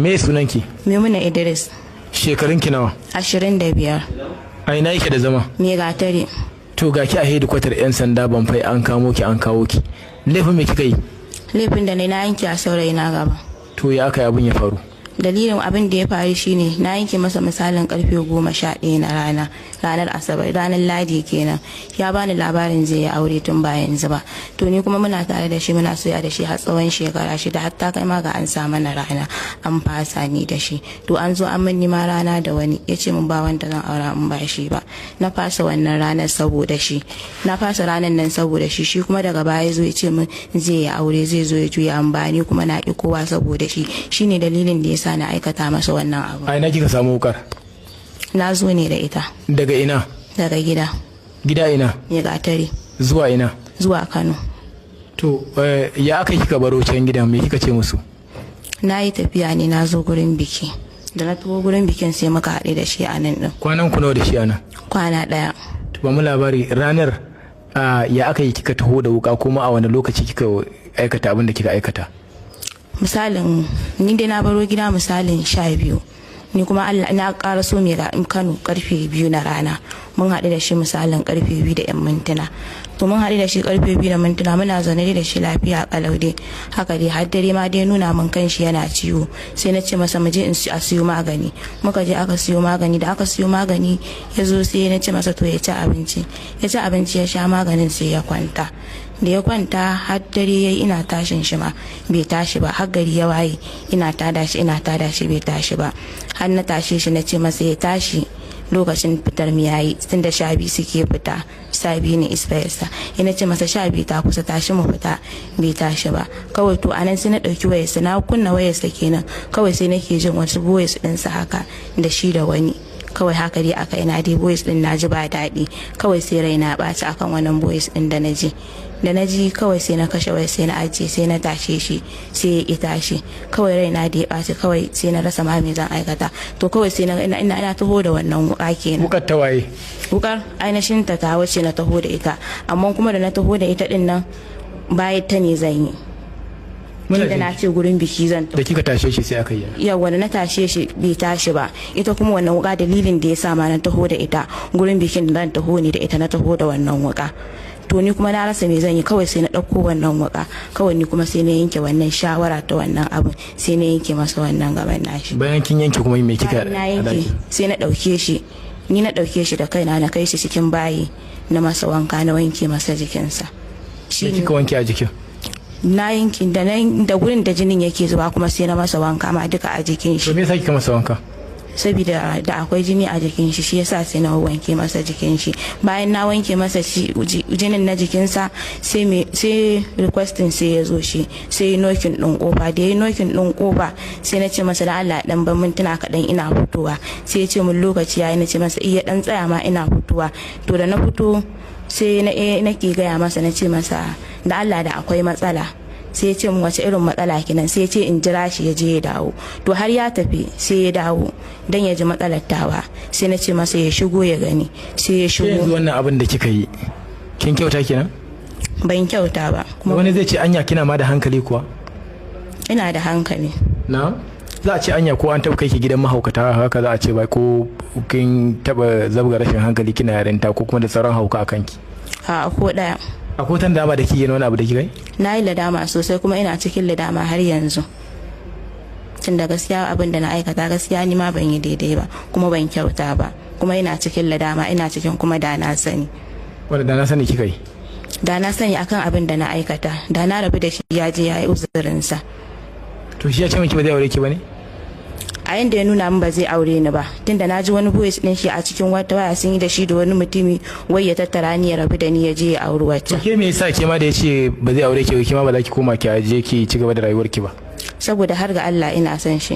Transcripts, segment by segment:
Me sunanki? Maimuna Idris. Shekarunki nawa? 25. A ina yake da zama? Me gatari. To ga ki a hedikwatar 'yan sanda ban fai, an kamo ki, an kawo ki. Laifin me kika yi? Laifin da na yanke a saurayi na gaba. To ya aka yi abin ya faru? Dalilin abin da ya faru shine na yanke masa misalin karfe 11 na rana, ranar Asabar, ranar Ladi kenan. Ya bani labarin zai yi aure tun ba yanzu ba. To ni kuma muna tare da shi, muna soya da shi har tsawon shekara 6, har ta kai ma ga an sa mana rana, an fasa ni da shi. To an zo an min ma rana da wani, ya ce min ba wanda zan aura in ba shi ba. Na fasa wannan ranar saboda shi, na fasa ranar nan saboda shi. Shi kuma daga baya zo ya ce min zai yi aure, zai zo ya juya an bani, kuma na ki kowa saboda shi. Shine dalilin da ya sa na aikata masa wannan abu. A ina kika samu wukar? Na zo ne da ita. Daga ina? Daga gida. Gida ina? Me gatari. Zuwa ina? Zuwa Kano. To ya aka kika baro can gidan, me kika ce musu? Na yi tafiya ne, na zo gurin biki. Da na taho gurin bikin sai muka haɗu da shi a nan ɗin. Kwanan ku nawa da shi a nan? Kwana 1. To ba mu labari ranar, ya aka yi kika taho da wuka, kuma a wani lokaci kika aikata abin da kika aikata? Misalin ni dai na baro gida misalin 12, ni kuma Allah na ƙara so mai Kano karfe 2 na rana. Mun haɗu da shi misalin karfe 2 da yan mintuna. To mun haɗu da shi karfe 2 da mintuna, muna zaune da shi lafiya kalau dai haka dai har dare ma dai nuna mun kan shi yana ciwo. Sai na ce masa mu je in a siyo magani. Muka je aka siyo magani. Da aka siyo magani ya zo, sai na ce masa to ya ci abinci. Ya ci abinci, ya sha maganin, sai ya kwanta. Da ya kwanta har dare yayi, ina tashin shi ma bai tashi ba. Har gari ya waye ina tada shi, ina tada shi, bai tashi ba. Har na tashe shi, na ce masa ya tashi, lokacin fitar mu yayi, tun da 12 suke fita, 12 ne isfayarsa. Ina ce masa 12 ta kusa, tashi mu fita. Bai tashi ba kawai. To anan sai na ɗauki wayarsa, na kunna wayarsa kenan. Kawai sai nake jin wasu voice ɗinsa haka da shi da wani. Kawai haka dai aka ina dai voice din, na ji ba daɗi. Kawai sai raina ɓaci akan wannan voice din da na ji. Da na ji kawai sai na kashe waya, sai na ajiye, sai na tashe shi, sai ya ƙi tashi. Kawai raina da ya ɓaci, kawai sai na rasa ma me zan aikata. To kawai sai na ina ina taho da wannan wuka kenan. Wukar ta waye? Wukar ainihin ta ta wace na taho da ita, amma kuma da na taho da ita din nan, bayan ta ne zan yi. Tunda na ce gurin biki zan Da kika tashe shi sai aka yi? Yawa, da na tashe shi bai tashi ba. Ita kuma wannan wuka, dalilin da ya sa ma na taho da ita gurin bikin da zan taho ne da ita, na taho da wannan wuka. To ni kuma na rasa me zan yi, kawai sai na ɗauko wannan wuka. Kawai ni kuma sai na yanke wannan shawara ta wannan abin, sai na yanke masa wannan gaban nashi. Bayan kin yanke kuma me kika? Na yanke, sai na ɗauke shi, ni na ɗauke shi da kaina, na kai shi cikin bayi, na masa wanka, na wanke masa jikinsa. Shi kika wanke a jikin? Na yankin da da gurin da jinin yake zuba, kuma sai na masa wanka ma duka a jikin shi. To me yasa kika masa wanka? Saboda da akwai jini a jikin shi, shi yasa sai na wanke masa jikin shi. Bayan na wanke masa jinin na jikinsa, sai me sai requesting, sai ya zo shi, sai knocking din kofa. Da ya knocking din kofa, sai na ce masa da Allah dan ban mintuna kaɗan, ina fitowa. Sai ya ce mun lokaci yayi. Na ce masa iya dan tsaya ma, ina fitowa. To da na fito sai na nake gaya masa, na ce masa da Allah da akwai matsala. Sai ya ce mun wace irin matsala kenan? Sai ya ce in jira shi ya je ya dawo. To har ya tafi, sai ya dawo dan ya ji matsalar tawa. Sai na ce masa ya shigo ya gani, sai ya shigo. Yanzu wannan abin da kika yi, kin kyauta kenan? Ban kyauta ba. Kuma wani zai ce anya kina ma da hankali kuwa? Ina da hankali. Na za a ce anya ko an taba kai ki gidan mahaukata haka, za a ce ba ko kin taba zabga rashin hankali kina yarinta, ko kuma da sauran hauka a kanki? A ko daya. Akwai wata dama da kike wani abu da kika yi? Na yi ladama sosai, kuma ina cikin ladama har yanzu, tun da gaskiya abin da na aikata, gaskiya ni ma ban yi daidai ba, kuma ban kyauta ba, kuma ina cikin ladama, ina cikin kuma da na sani. Wanda da na sani kika yi? Da na sani akan abin da na aikata, da na rabu da shi, ya je ya yi uzurinsa. To shi ya ce miki ba zai aure ki ba ne? A yanda ya nuna min ba zai aure ni ba, tunda na ji wani voice din shi a cikin wata waya sun yi da shi da wani mutumi, wai ya tattara ni ya rabu da ni, ya je ya auri wacce. Ke me yasa ke ma da ya ce ba zai aure ki, ke ma ba za ki koma ki aje ki ci gaba da rayuwar ki ba? Saboda har ga Allah ina son shi,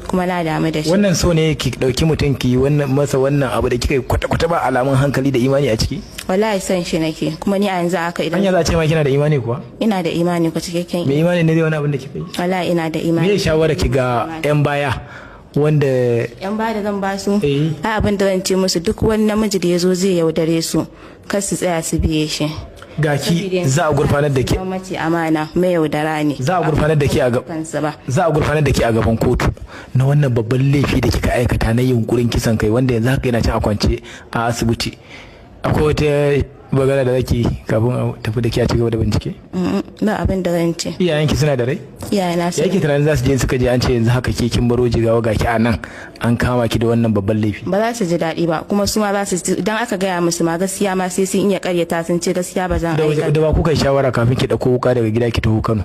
kuma na damu da shi. Wannan so ne ki dauki mutum ki wannan masa wannan abu da kika yi, kwata kwata ba alamun hankali da imani a ciki? Wallahi son shi nake, kuma ni a yanzu haka idan Anya za a ce ma kina da imani kuwa? Ina da imani ko, cikakken. Me imani ne zai wani abin da kika yi? Wallahi ina da imani. Me shawara ki ga yan baya wanda Yan baya da zan ba su, ai abin da zan ce musu, duk wani namiji da ya zo zai yaudare su, kar su tsaya su biye shi. Ga ki za a gurfanar da ke. Mace amana mai yaudara ne. Za a gurfanar da ke a kansa ba. Za a gurfanar da ke a gaban kotu na wannan babban laifi da kika aikata na yunkurin kisan kai, wanda yanzu haka yana can a kwance a asibiti. Akwai wata magana da zaki kafin a tafi da ke a cigaba da bincike? Ba abin da zan ce. Iyayenki suna da rai? Iyayena Ya yake tunanin za su je, suka je an ce yanzu haka ke kin baro Jigawa, ga ki a nan an kama ki da wannan babban laifi? Ba za su ji daɗi ba, kuma su ma za su, idan aka gaya musu ma gaskiya ma sai sun iya karyata, sun ce gaskiya ba zan Da aikata. Da ba kuka yi shawara kafin ki dauko wuka daga gida ki taho Kano?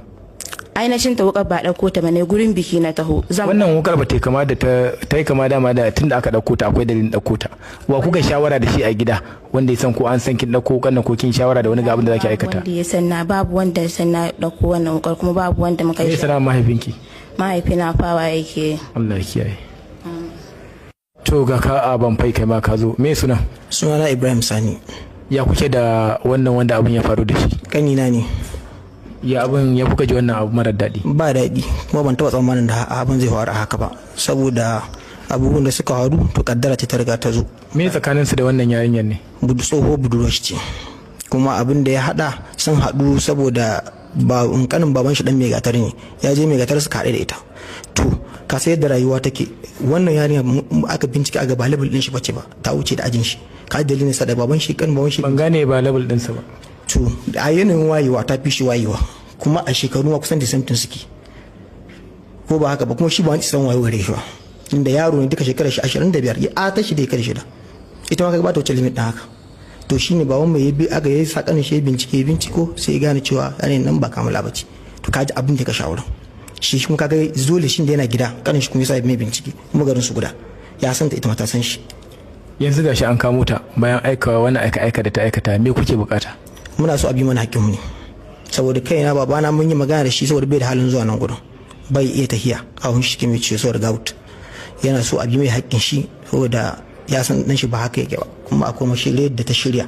Ainihin ta wukar ba ɗauko ta bane, gurin biki na taho zan. Wannan wukar ba ta yi kama da ta yi kama dama da tunda aka dauko ta, akwai dalilin dauko ta. Wa kuka yi shawara da shi a gida wanda ya san ko an san kin dauko wukan nan, ko kin shawara da wani ga abin da zaki aikata? Wanda ya san na, babu wanda ya san na ɗauko wannan wukar, kuma babu wanda muka Me yi. Sana'ar mahaifinki? Mahaifina fawa yake. Allah ya kiyaye. To, ga ka a ban fai, kai ma ka zo. Me suna? Sunana Ibrahim Sani. Ya kuke da wannan wanda abin ya faru da shi? Kanina ne. Ya abin ya kuka ji wannan abu marar daɗi? Ba daɗi, kuma ban taɓa tsammanin da abin zai faru a haka ba, saboda abubuwan da suka faru, to kaddara ce ta riga ta zo. Me tsakanin su da wannan yarinyar ne? Budu tsoho budurwar shi ce, kuma abin da ya haɗa sun haɗu saboda ba kanin baban shi dan mai gatar ne, ya je mai gatar suka haɗu da ita. To, ka sai yadda rayuwa take, wannan yarinya aka bincika a gaba level din shi bace ba, ta wuce da ajin shi. Ka dalilin sa da baban shi, kan baban shi. Ban gane ba level ɗinsa ba. To, a yanayin wayewa ta fi shi wayewa, kuma a shekaru ma kusan da same thing suke, ko ba haka ba? Kuma shi ba wani san wayo gare shi ba, inda yaro ne, duka shekarar shi 25, ya a ta shi da ya shida, ita ma ka ba ta wuce limit din haka. To, shine baban mai bi aka yi sakanin shi ya bincike, ya binciko, sai ya gane cewa yanayin nan ba kamala ba ce. To, ka ji abin da ka shawara shi kuma kaga dole shi da yana gida, kanin shi kuma yasa mai bincike, kuma garin su guda, ya san ta, ita ma ta san shi. Yanzu gashi an kamo ta bayan aika wannan aika aika da ta aikata, me kuke bukata? Muna so a bi mana hakkinmu ne, saboda kaina babana mun yi magana da shi, saboda bai da halin zuwa nan gurin, bai iya tahiya, kawun shi ke mai ciwo saboda gout. Yana so a bi mai hakkin shi, saboda ya san dan shi ba haka yake ba, kuma akwai mashirya da ta shirya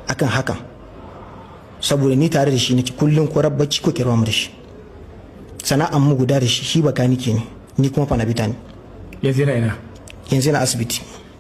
akan hakan, saboda ni tare da shi nake kullum, ko rabbaci ko kirwa mu da shi, sana'an mu guda da shi. Shi bakanike ne, ni kuma fanabita ne. Yanzu yana ina? Yanzu yana asibiti.